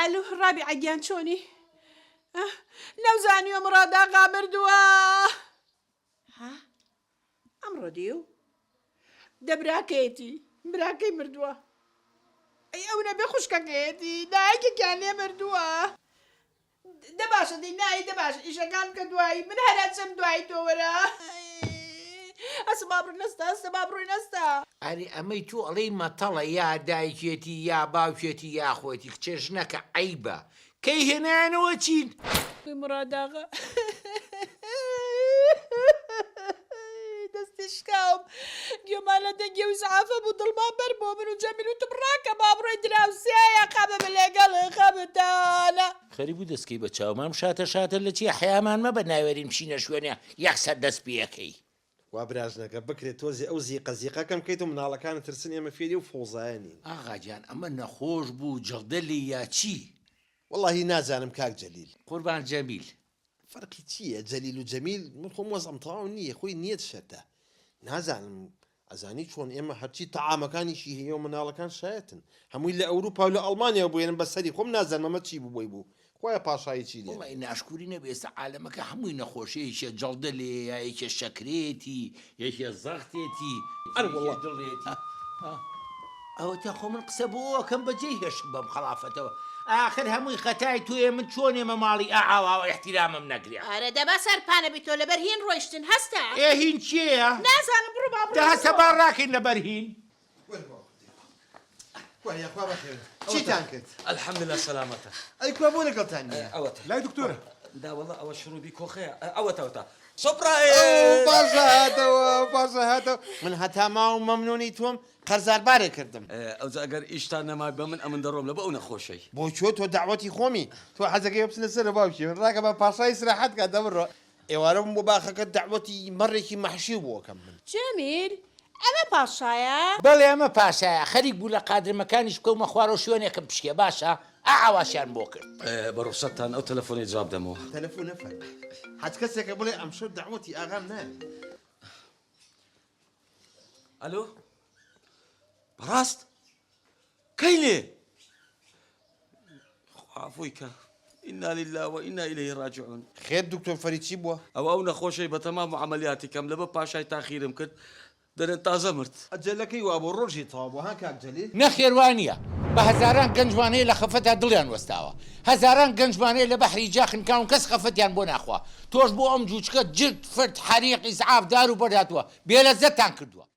ئەلو ڕابیعە گیان چۆنی؟ نەوزانیوە مڕاداغا مردووە. ها؟ ئەمڕۆ دیو؟ دە براکەیەتی، براکەی مردووە. ئەی ئەو نەبێ خوشکەکەیەتی، دایکێکیان لێ مردووە. دە باشە دەی نای دە باشە ئیشەکان بکە دوایی من هەر ئەچم دوایی تۆ وەرە. ئەسە با بڕۆین ئەستا ئەستە با بڕۆین ئەستا. ئەرێ ئەمەی تۆ ئەڵێی مەتەڵە یا دایکێتی یا باوکێتی یا خۆیەتی کچە ژنەکە عەیبە کەی هێنایانەوە چین؟ وی مڕاداغا دەستی شکاوم گوێمان لە دەنگی ئەو ئیسعافە بوو دڵمان بەر بۆ من و جەمیل وتم ڕاکە با بڕۆین دراوسێیە خەمم لەگەڵ خەمتانە. خەریک بوو دەست کەی بە چاومام شاتە شاتە لە چیە حەیامان مەبە ناوێرین بچینە شوێنێ یەکسەر دەست پێکەی. وا براژنەکە بکرێ تۆزێ ئەو زیقە زیقە کەم کەیت و مناڵەکانت ترسن ئێمە فێری ئەو فەوزایە نین. ئاغا گیان ئەمە نەخۆش بوو جەڵدە لێی یا چی؟ وەڵاهی نازانم کاک جەلیل. قوربان جەمیل. فەرقی چییە جەلیل و جەمیل من خۆم وەزعم تەواو نییە خۆی نیەت شەرتە نازانم ئەزانی چۆن ئێمە هەرچی تەعامەکانیشی هەیە و مناڵەکان شایەتن هەمووی لە ئەوروپا و لە ئەڵمانیا بوێنم بە سەری خۆم نازانم ئەمە چی بوو بۆی بوو خوایە پاشایی چی لێ وەڵی ناشکوری نەبێ ئێستا عالەمەکە هەمووی نەخۆشە یەکێ جەڵدە لێیە یەکێ شەکرەیەتی یەکێ زەختێتی ئەرێ وەڵا یەکێ دڵێتی ئەوەتا خۆ من قسە بۆ ئەکەم بەجێی هێشتم بەم خەڵافەتەوە ئاخر هەمووی خەتای تۆیە من چۆن ئێمە ماڵی ئا ئاواوە ئیحتیرامم نەگرێ. ئەرێ دەبا سەرپانە بی تۆ لەبەر هین ڕۆیشتن هەستە. ئێ هین کێیە؟ نازانم بڕۆ با دە بڕۆین هەستە بڕۆ. با ڕاکەین لەبەر هین. وەرە بابە خودێ کوا یاخوا بەخێر چیتان کرد؟ الحمدللە سەلامەتە. ئەی کوا بۆ لەگەڵتان نییە؟ ئەوەتە. لای دکتۆرە. دا وەڵا ئەوە شڕوبی کۆخەیە ئەوەتە ئەوەتە سوپرایز. ئەو پاشا هاتەوە پاشا هاتەوە من هەتا ماوم مەمنونی تۆم قەرزار بارێ کردم. ئەوجا ئەگەر ئیشتان نەما بە من ئەمن دەڕۆم لە بۆ ئەو نەخۆشەی. بۆ کوێ تۆ دەعوەتی خۆمی تۆ حەزەکەی بچنە سەرە باوکی من ڕاکە با پاشا ئیسراحەت کا دەبڕۆ ئێوارە بم بۆ باخەکە دەعوەتی مەڕێکی مەحشی بۆ ئەکەم من. جەمیل ئەمە پاشایە؟ بەڵێ ئەمە پاشایە خەریک بوو لە قادرمەکانیش بکەومە خوارەوە شوێنێکم بشکێ باشە ئا ئاواشیان بۆ کرد. بە ڕوخسەتتان ئەو تەلەفۆنەی جواب دەمەوە. تەلەفۆن نەفەرموو حەج کەسێکە بڵێ ئەمشەو دەعوەتی ئاغام نایە. ئەلۆ بەڕاست کەی لێ خوا عەفوی کە ئینا لله و ئینا ئیلەیه ڕاجعون خێر دکتۆر فەرید چی بووە؟ ئەوە ئەو نەخۆشەی بەتەمام عەمەلیاتی کەم لەبە پاشای تاخیرم کرد دەرێن تازە مرد. ئەجەلەکەی وابوو ڕۆژی تەواو بوو ها کاک جەلیل؟ نەخێر وانیە بە هەزاران گەنجمان هەیە لە خەفەتا دڵیان وەستاوە هەزاران گەنجمان هەیە لە بەحری جا خنکاون کەس خەفەتیان بۆ ناخوا تۆش بۆ ئەم جوچکە جرت فرت حەریق ئیسعاف دار و بەرد هاتووە بێلەزەتتان کردووە.